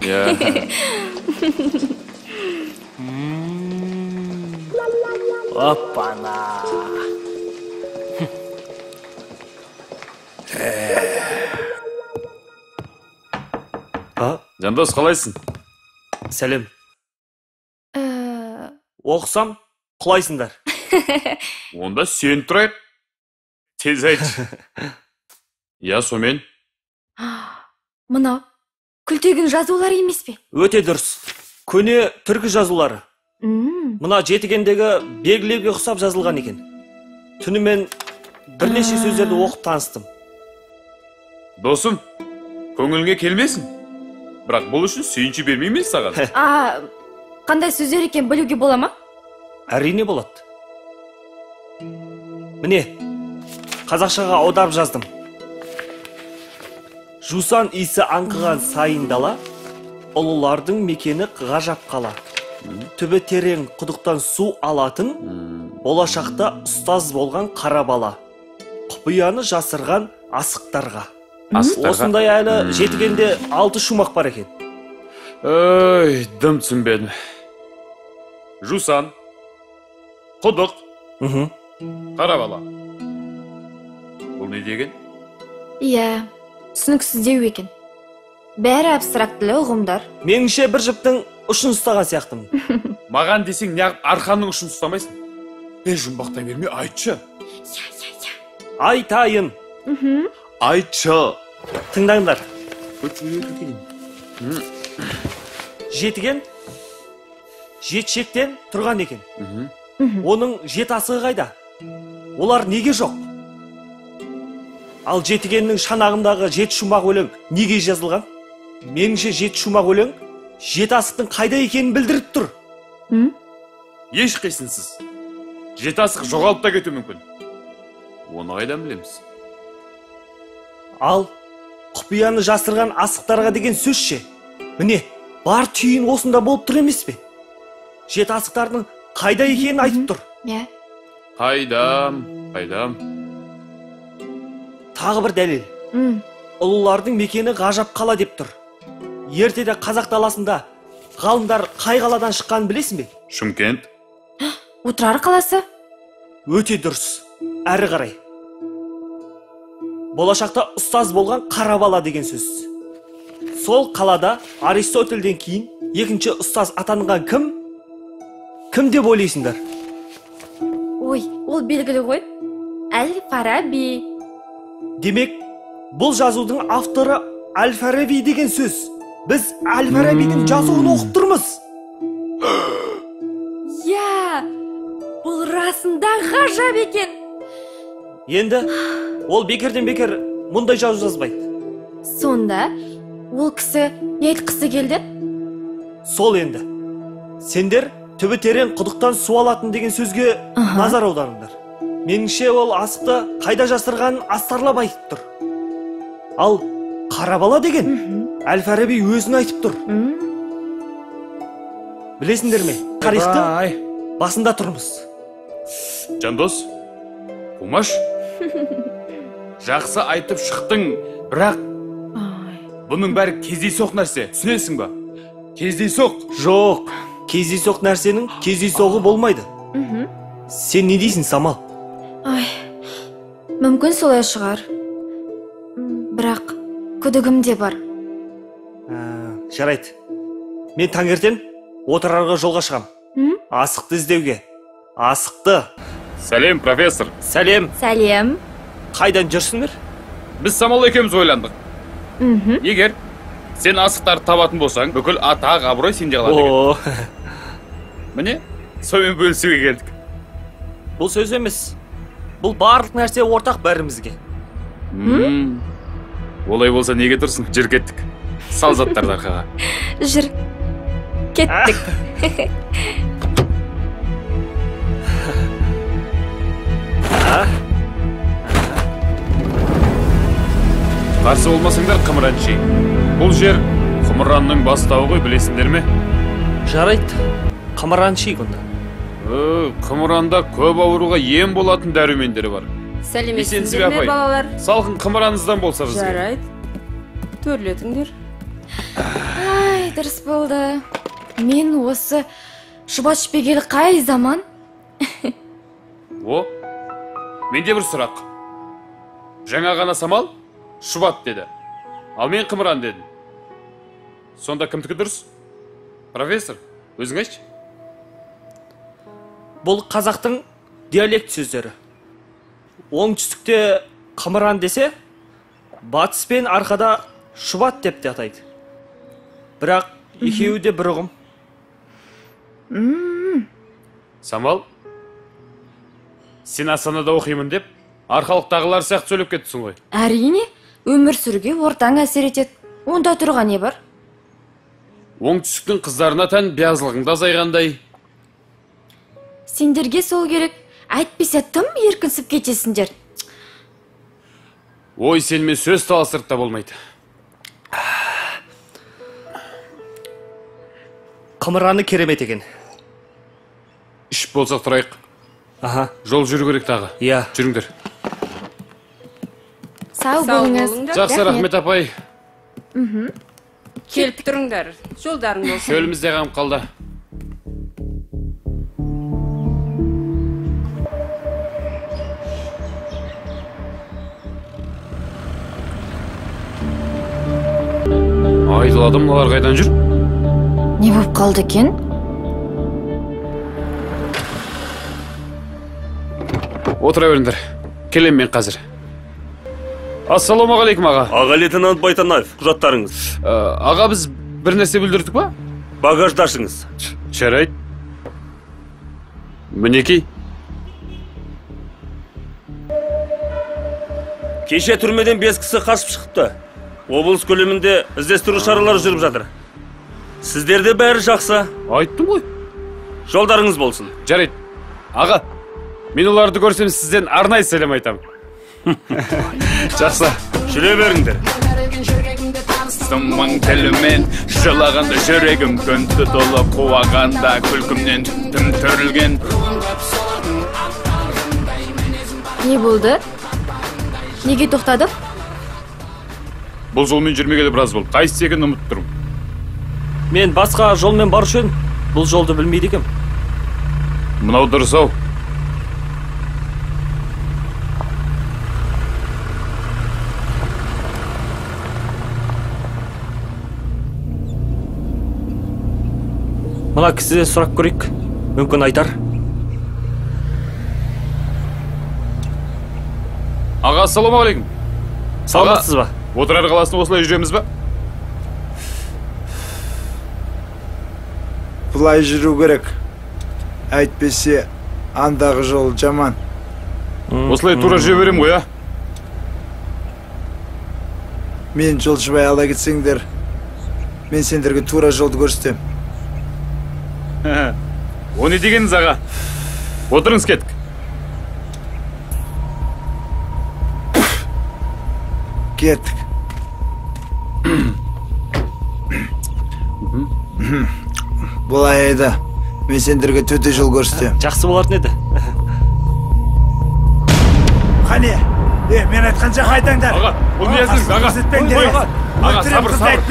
Иә. Опана. Жандос, қалайсың? Сәлем. Оқысам, құлайсыңдар. Онда сен тұрайық. Тез айтшы. Я, сонымен? Мынау Күлтегін жазулары емес пе? Өте дұрыс. Көне түркі жазулары. Мына жетігендегі белгілерге ұқсап жазылған екен. Түнімен бірнеше сөздерді оқып таныстым. Досым, көңіліңе келмесін. Бірақ бұл үшін сүйінші бермеймін саған. Қандай сөздер екен білуге бола ма? Әрине болады. Міне, қазақшаға аударып жаздым. Жусан иісі аңқыған сайын дала, ұлылардың мекені ғажап қала. Түбі терең құдықтан су алатын, болашақта ұстаз болған қара бала. Құпияны жасырған асықтарға. Осындай әлі жетігенде 6 шумақ бар екен. Ой, дым түсінбедім. Жусан, құдық, қара бала. Бұл не деген? Иә, түсініксіздеу екен. Бәрі абстрактілі ұғымдар. Меніңше бір жіптің ұшын ұстаған сияқтымын. Маған десең, неғып арқанның ұшын ұстамайсың? Жұмбақтай берме, айтшы. Айтайын. Айтшы. Тыңдаңдар. Жетіген жетшектен тұрған екен. Оның жеті асығы қайда? Олар неге жоқ? Ал жетігеннің шанағындағы жеті шумақ өлең неге жазылған? Меніңше жеті шумақ өлең жеті асықтың қайда екенін білдіріп тұр. Еш қисынсыз. Жеті асық жоғалып та кетуі мүмкін. Оны қайдан білеміз? Ал құпияны жасырған асықтарға деген сөз ше? Міне, бар түйін осында болып тұр емес пе? Жеті асықтардың қайда екенін айтып тұр. Иә. Қайдам, қайдам. Тағы бір дәлел. Ұлылардың мекені ғажап қала деп тұр. Ертеде қазақ даласында ғалымдар қай қаладан шыққанын білесің бе? Шымкент. Отырар қаласы. Өте дұрыс. Әрі қарай. Болашақта ұстаз болған қара бала деген сөз. Сол қалада Аристотельден кейін екінші ұстаз атанған кім? Кім деп ойлайсыңдар? Ой, ол белгілі ғой. Әл-Фараби. Демек, бұл жазудың авторы Әл-Фараби деген сөз. Біз Әл-Фарабидің жазуын оқып тұрмыз. Иә, бұл расында ғажап екен. Енді ол бекерден бекер мұндай жазу жазбайды. Сонда ол кісі не айтқысы келді? Сол енді. Сендер түбі терең құдықтан су алатын деген сөзге назар аударыңдар. Меніңше ол асықты қайда жасырғанын астарлап айтып тұр. Ал қара бала деген Әл-Фараби өзін айтып тұр. Білесіңдер ме, тарихтың басында тұрмыз. Жандос, Қумаш, жақсы айтып шықтың, бірақ бұның бәрі кездейсоқ нәрсе, түсінесің ба? Кездейсоқ. Жоқ, кездейсоқ нәрсенің кездейсоғы болмайды. Сен не дейсің, Самал? Ай, мүмкін солай шығар. Бірақ күдігім де бар. Жарайды. Мен таңертең Отырарға жолға шығам. Асықты іздеуге. Асықты. Сәлем, профессор. Сәлем. Сәлем. Қайдан жүрсіңдер? Біз Самал екеуміз ойландық. Егер сен асықтарды табатын болсаң, бүкіл атақ, абырой сенде қалады екен. Міне, сонымен бөлісуге келдік. Бұл сөз емес. Бұл барлық нәрсе ортақ бәрімізге. Олай болса неге тұрсың? Жүр, кеттік. Сал заттарды арқаға. Жүр. Кеттік. Қарсы болмасаңдар қымыран ішейік. Бұл жер қымыранның бастауы ғой, білесіңдер ме? Жарайды, қымыран ішейік онда. Қымыранда көп ауруға ем болатын дәрумендері бар. Сәлеметсіздер ме, балалар? Салқын қымыраныңыздан болса бізге. Жарайды, төрлетіңдер. Ай, Дұрыс болды. Мен осы шұбат ішпегелі қай заман? О, менде бір сұрақ. Жаңа ғана Самал шұбат деді. Ал мен қымыран дедім. Сонда кімдікі дұрыс? Профессор, өзің айтшы. Бұл қазақтың диалект сөздері. Оңтүстікте қымыран десе, батыс пен арқада шұбат деп те атайды. Бірақ екеуі де бір ұғым. Самал, сен Астанада оқимын деп, арқалықтағылар сияқты сөйлеп кеттісің ғой. Әрине, өмір сүруге ортаң әсер етеді. Онда тұрған не бар? Оңтүстіктің қыздарына тән биязылығың да азайғандай. Сендерге сол керек. Әйтпесе тым еркінсіп кетесіңдер. Ой, сенімен сөз таластырып та болмайды. Қымыраны керемет екен. Ішіп болсақ тұрайық. Аха. Жол жүру керек тағы. Иә. Жүріңдер. Сау болыңыз. Жақсы, рахмет апай. Келіп тұрыңдар. Жолдарың болсын. Шөліміз де қанып қалды. Айдалада мыналар қайдан жүр? Не болып қалды екен? Отыра беріңдер. Келем мен қазір. Ассалаумағалейкум, аға. Аға лейтенант Байтанаев, құжаттарыңыз. Аға, біз бір нәрсе бүлдірдік па? Багажды ашыңыз. Жарайды. Мінекей. Кеше түрмеден 5 кісі қашып шықты. Облыс көлемінде іздестіру шаралары жүріп жатыр. Сіздерде бәрі жақсы. Айттым ғой. Жолдарыңыз болсын. Жарайды. Аға, мен оларды көрсем сізден арнайы сәлем айтамын. Жақсы. Жүре беріңдер. Мың тілімен жылағанда жүрегім көнті толы қуағанда күлкімнен түм түрілген. Не болды? Неге тоқтадық? Бұл жолмен жүрмегелі біраз болды. Қайсы екенін ұмытып тұрмын. Мен басқа жолмен барушы едім. Бұл жолды білмейді екенмін. Мынау дұрыс ау. Мына кісіден сұрап көрейік. Мүмкін айтар. Аға, ассалаумағалейкум. Саламатсыз ба? Отырар қаласына осылай жүреміз ба? Былай жүру керек. Әйтпесе андағы жол жаман. Осылай тура жүре берем ғой, а? Мен жолшыбай ала кетсеңдер, мен сендерге тура жолды көрсетем. О не дегеніңіз, аға? Отырыңыз, кеттік. Кеттік. Бұлай айда, мен сендерге төте жол көрсетем. Жақсы болатын еді. Қане, мен айтқан жаққа айтаңдар. Аға, бұл не әзіліңіз, аға? Аға, сабыр, сабыр.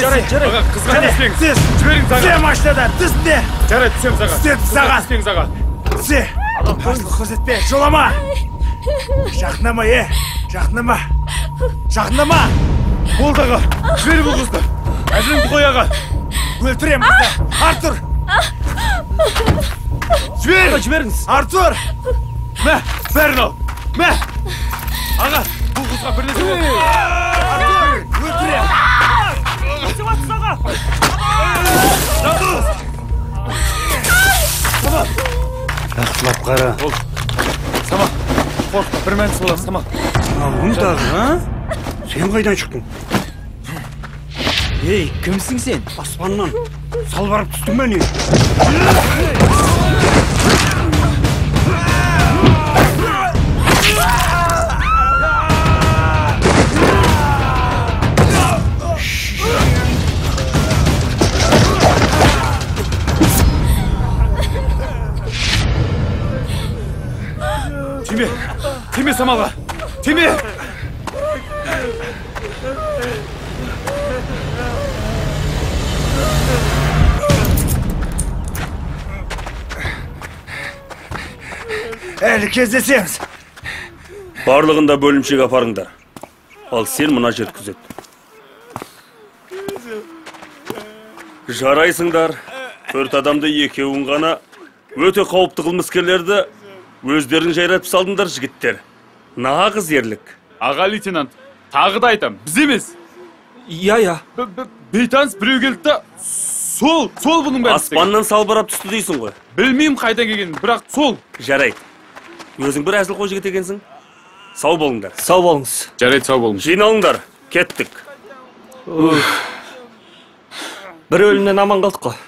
Аға, қызға түспеңіз. Жіберіңіз, аға. Түсе машинадан, түсінде. Жарайды, түсеміз, аға. Түсе, түс, аға. Түспеңіз, аға. Түсе. Қарсылық көрсетпе, жолама. Жақындама, жақындама. Жақындама. Болды, аға. Жібер бұл қызды. Әзіліңді қой, аға. Өлтірем қызды. Артур. Жібер. Жіберіңіз. Артур. Мә, бәрін ал. Мә. Аға, бұл қызға бір нәрсе болды. Артур, өлтірем. Аға. Самал. Жақсылап қара. Болды. Самал, қорықпа, бір мәнісі болады, Самал. Алуың тағы, а? Сен қайдан шықтың? Ей, кімсің сен? Аспаннан салбырап түстің бе не? Тиме, тиме Самалға, тиме! Әлі кездесеміз. Барлығын да бөлімшеге апарыңдар. Ал сен мына жерді күзет. Жарайсыңдар. 4 адамды екеуін ғана өте қауіпті қылмыскерлерді өздерің жайратып салдыңдар, жігіттер. Нағыз ерлік. Аға лейтенант, тағы да айтам, біз емес. Иә, иә. Бейтаныс біреу келді да, сол бұның бәрін істеген. Аспаннан салбырап түсті дейсің ғой. Білмеймін қайдан келгенін, бірақ сол. Жарайды. Өзің бір әзілқой жігіт екенсің. Сау болыңдар. Сау болыңыз. Жарайды, сау болыңыз. Жиналыңдар, кеттік. Бір өлімнен аман қалдық қой.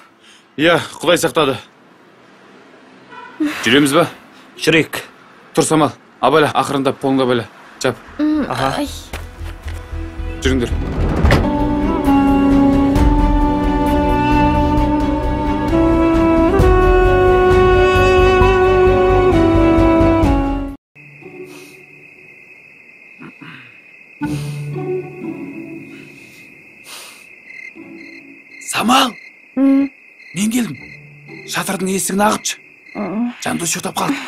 Иә, Құдай сақтады. Жүреміз ба? Жүрейік. Тұр, Самал, абайла, ақырындап қолыңды абайла. Жап. Аха. Жүріңдер. Самал! Мен келдім. Шатырдың есігін ағытшы. Жандос ұйықтап қалды.